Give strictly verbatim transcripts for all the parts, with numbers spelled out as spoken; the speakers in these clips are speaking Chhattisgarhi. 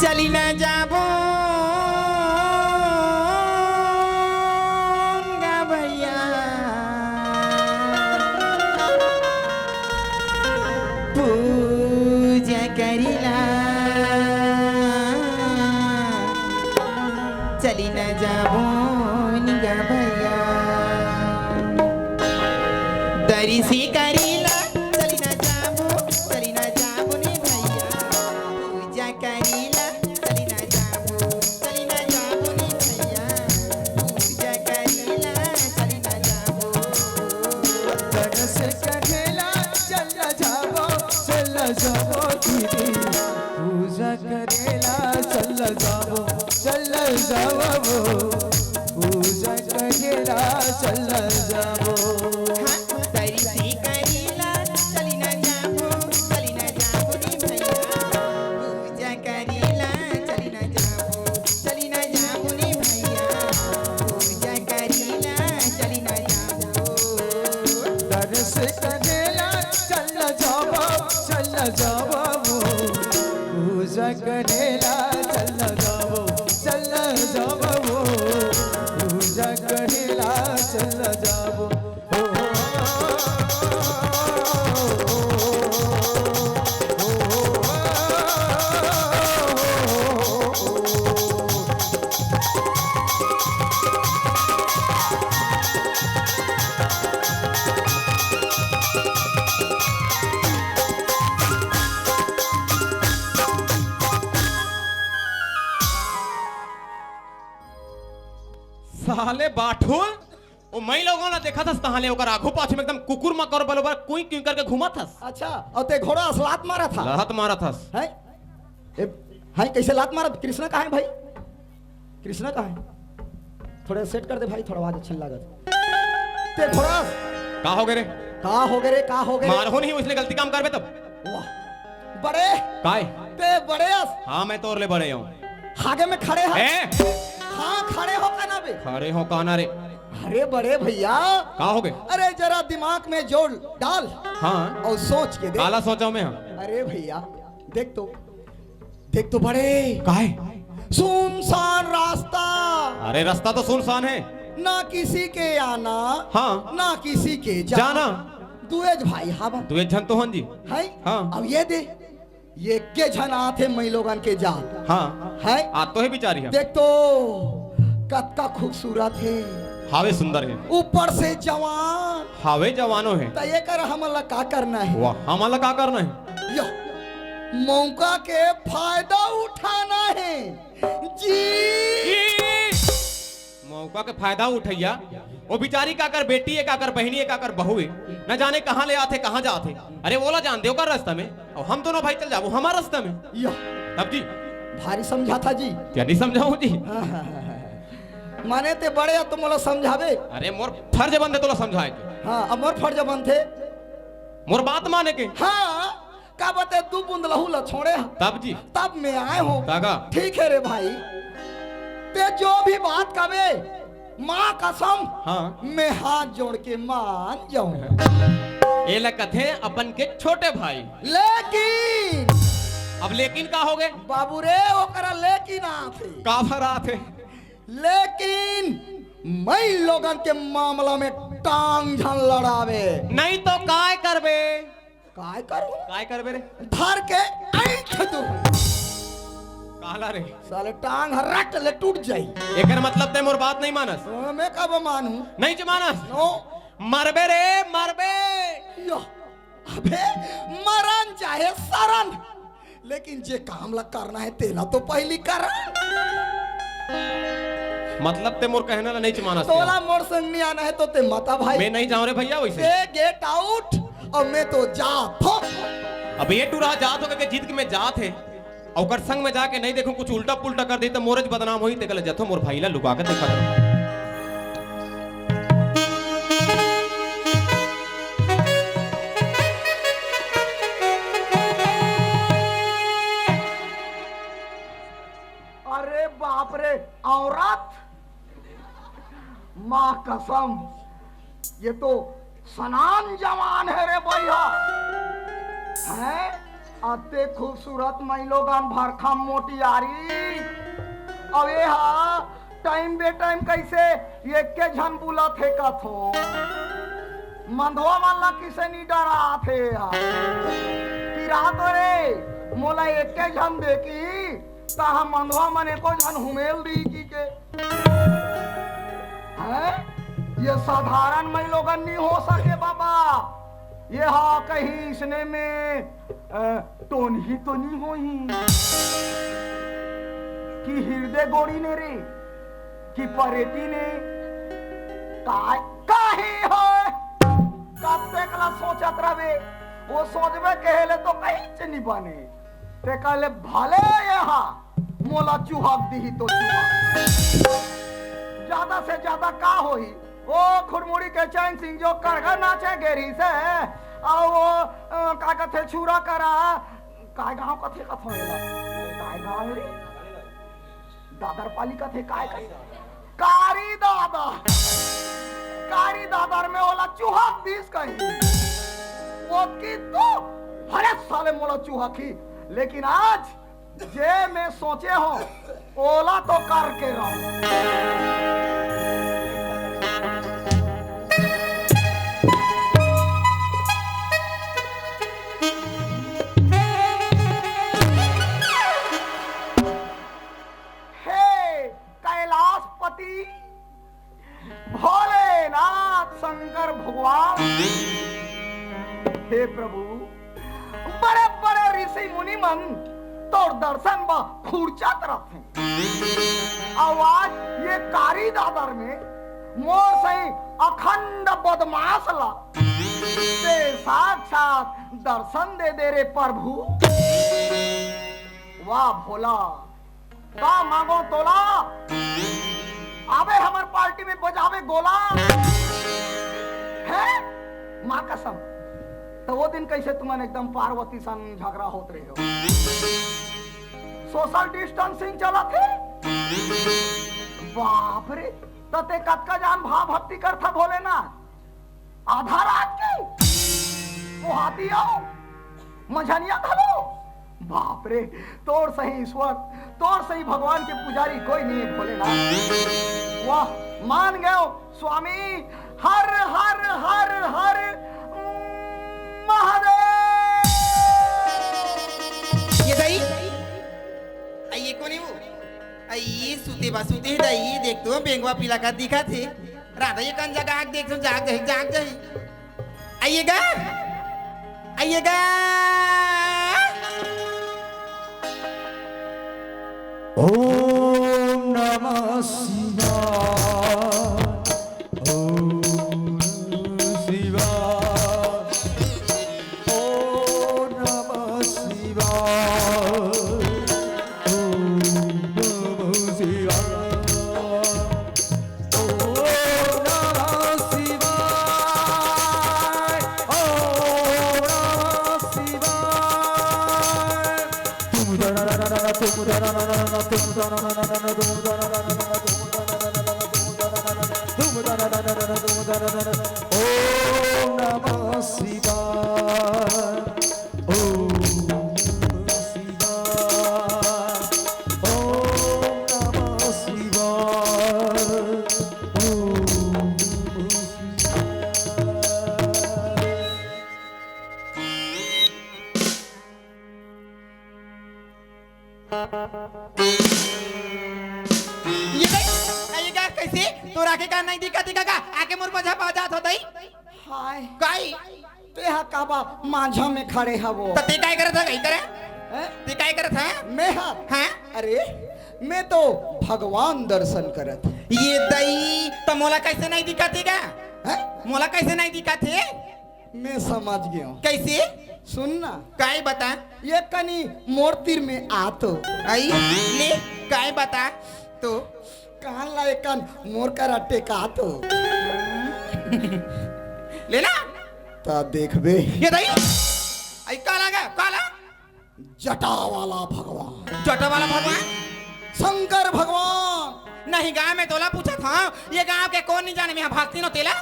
चली न जाबो गा भैया, पूजा करिला। चली न जाबो गा भैया, दरिसी करिला। चली न जाबो, चली न जाबो नी भैया, पूजा करिला। चली न जाबो, चली न जाबो नी भैया, पूजा करिला। चली न जाबो। दरस करेला चल जाबो, चल जाबो दीदी, पूजा करेला चल जाबो, चल जाबो, पूजा करेला चल जाबो। हाँ, दरिसी करिला, चली न जाबो, चली न जाबो नी भैया, पूजा करिला। चली न जाबो, चली न जाबो नी भैया, पूजा करिला। चली न जाबो। दरस करेला चल जाबो, चल जाबो, पूजा करेला चल जाबो, चल जाबो, पूजा करेला चल जाबो। साले बाठुल, ओ मइलोगन ला देखत हस तहाँ ले, ओकर आघू पाछू में एकदम कुकुर मकोर बरोबर कुई कुई करके घूमत हस। अच्छा, अउ ते घोड़ा अस लात मारत हस? लात मारत हस। हैं? ए, हैं, कइसे लात मारत? कृष्णा कहाँ हे भाई? कृष्णा कहाँ हे? थोड़ा सेट कर दे भाई, थोड़ा आवाज अच्छा नइ लागत। ते घोड़ा अस का होगे रे? का होगे रे? का होगे रे? मारहूँ नहीं, वइसने गलती काम करबे तब। वाह, बड़े। काय? ते बड़े अस। हाँ, मैं तोर ले बड़े हँव। आगे में खड़े हो। ए? हाँ, खड़े हो का ना बे? खड़े हो का ना रे? अरे बड़े भैया। का होगे? अरे जरा दिमाग में जोर डाल। हाँ। अउ सोच के देख। काला सोचँव मैं, हाँ। अरे भैया, देख तो, देख तो बड़े। काहे? सुनसान रास्ता। अरे रास्ता तो सुनसान हे। ना किसी के आना, हाँ। ना किसी के जाना। जाना। दुएज भाई हावन। दुएज झन तो हन जी। हैं? हाँ। अब ये दे, ये के झन आथे मइलोगन के जात। हाँ। हैं? आत तो हे बिचारी ह। देख तो, कतका खूबसूरत हे। हावे सुंदर हे। ऊपर से जवान। हावे जवानो हे। त एकर हमन ला का करना हे? वाह, हमन ला का करना हे? यो, मौका के फायदा उठाना हे। जी। मौका के फायदा उठइया, ओ बिचारी काकर बेटी हे, काकर बहिनी हे, काकर बहू हे, न जाने कहाँ ले आथे, कहाँ जाथे। अरे ओला जान दे ओकर रास्ता में, अउ हम दोनों भाई चल जाबो हमर रास्ता में। यो। तब जी। भारी समझाथा जी। क्या नहीं समझाऊं जी? माने ते बड़े अस त मोला समझाबे। अरे मोर फर्ज बनथे तोला समझाए के। हाँ, अब मोर फर्ज बनथे। मोर बात माने के। हाँ, का बात हे, दू बूंद लहू ला छोड़े हस। तब जी। तब मैं आए हँव। तागा। ठीक हे रे भाई, ते जो भी बात कबे, माँ कसम, हाँ। मैं हाथ जोड़ के मान जाहूँ। एला कथे अपन के छोटे भाई। लेकिन अब लेकिन का होगे? बाबू रे, ओकरा लेकिन आथे। का भर आथे? लेकिन मइलोगन के मामला में टांग झन लड़ाबे। नहीं तो काय करबे? काय करूं? काय करबे रे? धर के ऐंठ दूं। काला रे? साले टांग ह रट ले टूट जाई। एकर मतलब ते मोर बात नहीं मानस? मैं कब मानूं? नहीं च मानस? नो। मरबे रे, मरबे। यो, अबे, मरन चाहे सरन, लेकिन जे काम ला करना हे, तेला तो पहिली कर। मतलब ते मोर कहना ला नहीं च मानस ते? तोला मोर संग नहीं आना हे तो ते मत आ भाई। मैं नहीं जाऊं रे भैया वइसे। ते get out, अउ मैं तो जात हँव। अब ये टूरा जात हँव कहिके जिद के मैं जात हँव, अउ ओकर संग में जाके नहीं देखूं, कुछ उल्टा पुल्टा कर दे त मोरेच बदनाम होही, तेकर ले जाथों, मोर भाई ला लुका के देखत हँव। अरे बाप रे, औरत, माँ कसम, ये तो सनान जवान हे रे भैया। हैं? अते खूबसूरत मइलोगन भरखम मोटियारी। अउ ए हा टाइम बे टाइम कइसे एके झन बुलत हे कथो। मंधवा मन ला किसे नी डरात हे यार। पिरात हो रे, मोला एके झन देखी, तहाँ मंधवा मन एको झन हुमेल दी की के। हैं? ये साधारण मइलोगन नी हो सके बाबा। ये हा कहीं इसने में, अ, टोनही तो नी होही कि हिरदे गोड़ी ने रे, कि परेती ने, काय, काही होय? कतेक ला सोचत रहे, वो सोचबे कहेले तो कहीं से नी बने। ते कहले, "भले ये हा मोला चुहक दिही तो चुहक।" ज्यादा से ज्यादा का होही? ओ खुरमुड़ी के चैन सिंह जो करघर नाचे गे रहिसे, अउ वो, अ, का कथे, छुरा करा, काय गाँव कथे कथो एला? काय गाँव रे? दादर पाली कथे, काय कथे? कारी दादर। कारी दादर में ओला चुहक दिस कहीं। वो कि तू, अरे साले मोला चुहक ही। लेकिन आज जे मैं सोचे हों, ओला तो करके रहूं। हे कैलाशपति, भोलेनाथ शंकर भगवान, हे प्रभु, बड़े-बड़े ऋषि मुनि मन तोर दर्शन बर खुरचत रथे। अउ आज ये कारी दादर में मोर सही अखंड बदमाश ला ते साक्षात दर्शन दे दे रे प्रभु। वाह भोला, का मांगों तोला? आबे हमर पार्टी में बजाबे गोला। हैं? माँ कसम। त वो दिन कइसे तुमन एकदम पार्वती सन झगड़ा होत रहे हो? सोशल डिस्टेंसिंग चलत हे? बाप रे, त ते कतका जान भाव भक्ति करथा भोलेनाथ? आधा रात के? पोहाती अउ मंझनिया घलो? बाप रे, तोर सही ईश्वर, तोर सही भगवान के पुजारी कोई नहीं है भोलेनाथ। वाह, मान गयो स्वामी, हर हर हर हर महादेव। ये दाई, आ ये कोन हे वो? आ ये सुते बा, सुते हे दाई, देख तो बेंगवा पीला का दिखत हे। राधा ये कन जगा के देख तो जाग जाही, जाग जाही। आइएगा, आइएगा। ओम नमः शिवाय, ओम शिवाय, ओम नमः शिवाय, ओम नमः शिवाय। ओम नमः शिवाय, ओम नमः शिवाय। तुम दना दना दना, तुम दना दना दना, तुम दना दना दना, तुम दना दना दना, तुम दना दना दना, तुम दना दना दना, तुम दना दना दना। ओम नमः शिवाय। ओम नमः शिवाय। ओम नमः शिवाय। ओम नमः शिवाय। ये देख, ये का कैसे? तोर आँखी का नहीं दिखत हे का? आके मोर मजा पा जात हो दई। हाय। काई? तेहा काबा माझा में खड़े हवो? त ते काय करत ह, कहीं करे? हैं? ते काय करत ह? मैं हा? हाँ? अरे, मैं तो भगवान दर्शन करत हूँ। ये दई, त मोला कैसे नहीं दिखत हे का? हैं? मोला कैसे नहीं दिखत हे? मैं समझ गयो। कैसे? सुन ना। काय बता? ये कनी मोर तीर में आ तो। आई, ले, काय बता तो? कान ला एकन मोर करा टेका तो। ले ना। त देखबे। ये दई। आई, काला गा, काला? जटा वाला भगवान। जटा वाला भगवान? शंकर भगवान। नहीं, गाँव में तोला पूछत हँव, ये गाँव के कोन नहीं जाने, मैं भक्ति नो तेला?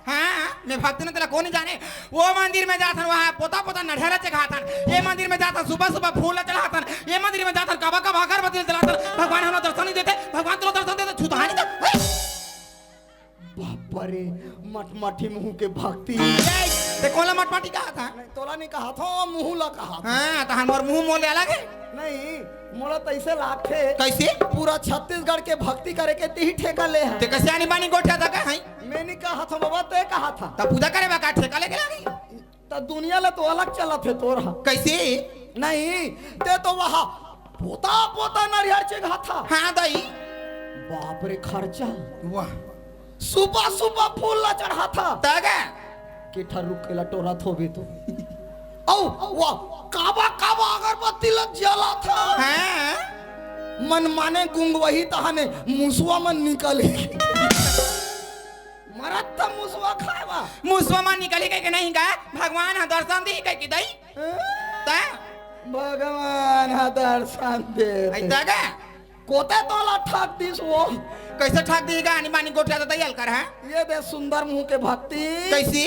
हाँ, मैं भक्ति न तेला कोन जाने। वो मंदिर में जाथन, वहाँ पोता पोता नरिहर चघाथन। ये मंदिर में जाथन, सुबह सुबह फूल चढ़ाथन। ये मंदिर में जाथन, कबा कबा अगरबत्ती चलाथन। भगवान हमला दर्शन नहीं देते, भगवान तोला दर्शन देते, छुतहानी तो। बाप रे, मटमटी मुंह के भक्ति। ए, ते कोन ला मटमटी कहा था? नहीं, तोला नहीं कहा था, मुंह ला कहा था। हाँ, तो हमर मुंह मोले अलग है। नहीं, मोला तइसे लागथे। कैसे? पूरा छत्तीसगढ़ के भक्ति करे के तिही ठेका ले है। ते कैसे आनी बानी गोठिया था का है? मैं नहीं कहा था बाबा, ते कहा था। तब पूजा करे बा का ठेका लेके लागी? त दुनिया ले तो अलग चलत है तोर हा। कैसे? नहीं, ते तो वहाँ पोता पोता नरिहर चघाथा। हाँ दाई। बाप रे खर्चा। वाह। सुबह सुबह फूल ला चढ़ाथा। तगा। के ठा रुख के ला टोरत होबे तो। औ, वाह, काबा काबा अगरबत्ती ला जलाथा। हाँ। मन माने गुंगवही तहाने मुसवा मन निकले। मरत त मुसवा खाए बा। मुसवा मन निकली कह के नहीं गा, भगवान ह दर्शन दी कह के दई। हाँ? ता? भगवान ह दर्शन दे। आई ता गा? कोते तोला ठग दिस वो। कैसे ठग दी गा? आनी बानी गोठिया तो तैयार कर है। ये दे सुंदर मुंह के भक्ति। कैसी?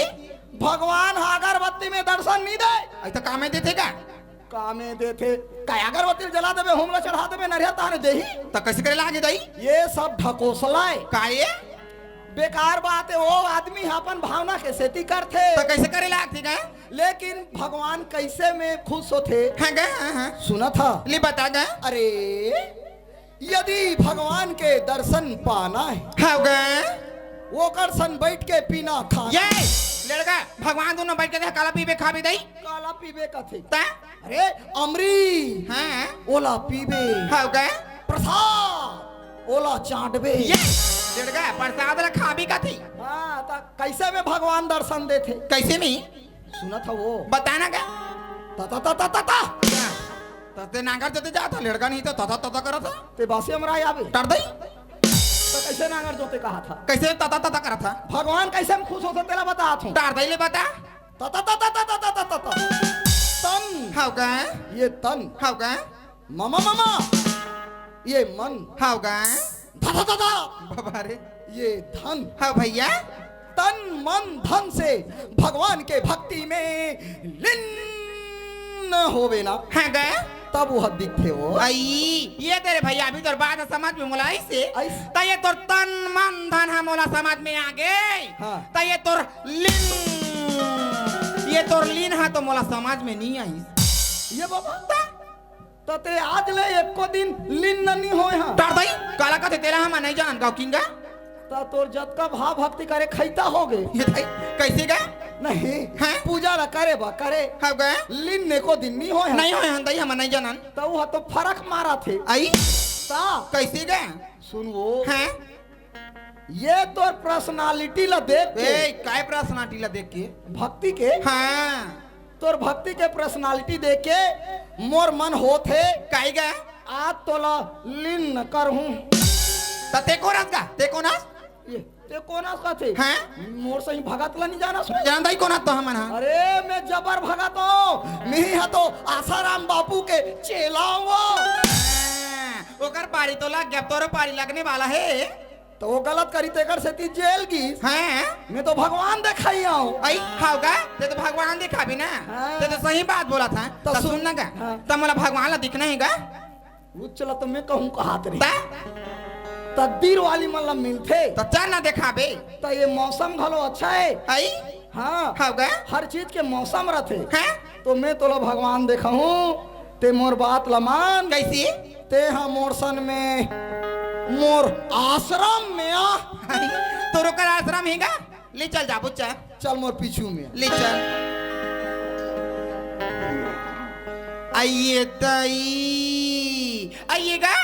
भगवान ह अगरबत्ती में दर्शन नहीं दे। आई तो कामे देथे का? कामे देथे। काय अगरबत्ती जला देबे, होम ला चढ़ा देबे, नरिया ताने देही। त कैसे करे लागे दई? ये सब ढकोसला है। का ये? बेकार बात है, वो आदमी अपन भावना के सेती करथे। त कैसे करे लागथे का? लेकिन भगवान कैसे में खुश होथे? हाँ गा, हाँ, हाँ। सुना था? ले बता गा। अरे, यदि भगवान के दर्शन पाना है, हाँ गा। ओकर सन बैठ के पीना खाना। ये, लड़का, भगवान दोनों बैठ के देख, काला पीबे खाबे दई? काला पीबे कथे। ता? अरे, अमरी। हाँ। ओला पीबे। हाँ गा। प्रसाद। ओला चाटबे। ये, लड़का, प्रसाद ला खाबे कथे। हाँ, ता कैसे में भगवान दर्शन देथे? कैसे में? सुनत हव वो? बताना का? तता, तता, तता। त ते नांगर जोते जात ह, लड़का नहीं तो तता, तता करत ह। ते बासी हमरा आवे। टार दई। त कैसे नांगर जोते कहा था? कैसे तता, तता करत ह? भगवान कैसे में खुश होथे, तेला बतात हूँ। टार दई ले बता। तता, तता, तता, तता, तता। तन। हाव का? ये तन। हाव का? ममा, ममा। ये मन। हाव का? धा, धा, धा, धा। बाबा रे। ये धन। हाव भैया। तन मन धन से भगवान के भक्ति में लीन होवे ना। हाँ गा। तब वो दिखथे वो। आई, ये तेरे भैया अभी तोर बात समझ में मोला आइस हे। आइस। त ये तोर तन मन धन ह मोला समझ में आ गे। हाँ। त ये तोर लीन, ये तोर लीन ह तो मोला समझ में नहीं आइस। ये बाबा। त त ते आज ले एको दिन लीन न नी होय हा। टार दई, काला कथे तेला हम नहीं जानन गाँव किंगा। त तोर जतका भाव भक्ति करे खैता हो गे। ये दई, कैसे गा? नहीं, हैं? पूजा ला करे बा करे। हाँ गा? लीन एको दिन नी होय हा। नहीं होय हन दई, हम नहीं जानन। त वो तो फरक मारा थे। आई? ता? कैसे गा? सुन वो। हैं? ये तोर personality ला देख के। ए, काय personality ला देख के? भक्ति के? हाँ। तोर भक्ति के personality देख के मोर मन होत हे। काई गा? आज तोला लीन करहूँ। त ते कोन अस गा? ते कोन अस? ये, ते कोन अस कथे? हाँ? मोर सही भगत ला नहीं जाना सो? जानता ही कोन अस तो हमन हा? अरे, मैं जबर भगत हूँ। मैं ही हा तो आसाराम बापू के चेला हूँ। हाँ, ओकर पारी तो लग गया, तोरो पारी लगने वाला है। त वो गलत करी तेकर सेती जेल गिस। हैं? मैं तो भगवान देखाई आऊं। आई, हाव गा? ते तो भगवान देखाबे ना। हाँ। ते तो सही बात बोलत हा। त त सुन सुन ना गा। हाँ। त मोला भगवान ला दिखना हे गा। उच्च ला तो मैं कहूं कहात रही। त? तकदीर वाली मन ला मिलथे। त चल ना देखाबे। त ये मौसम घलो अच्छा हे। आई? हाँ। हाव गा? हर चीज के मौसम रथे। हैं? तो मैं तोला भगवान देखाहूं, ते मोर बात ला मान। कैसे? ते हा मोर सन में, मोर आश्रम में आ। तोर ओकर आश्रम हे गा? ले चल जा बुच्चा। चल मोर पीछू में। ले चल। आइए दई। आइए गा?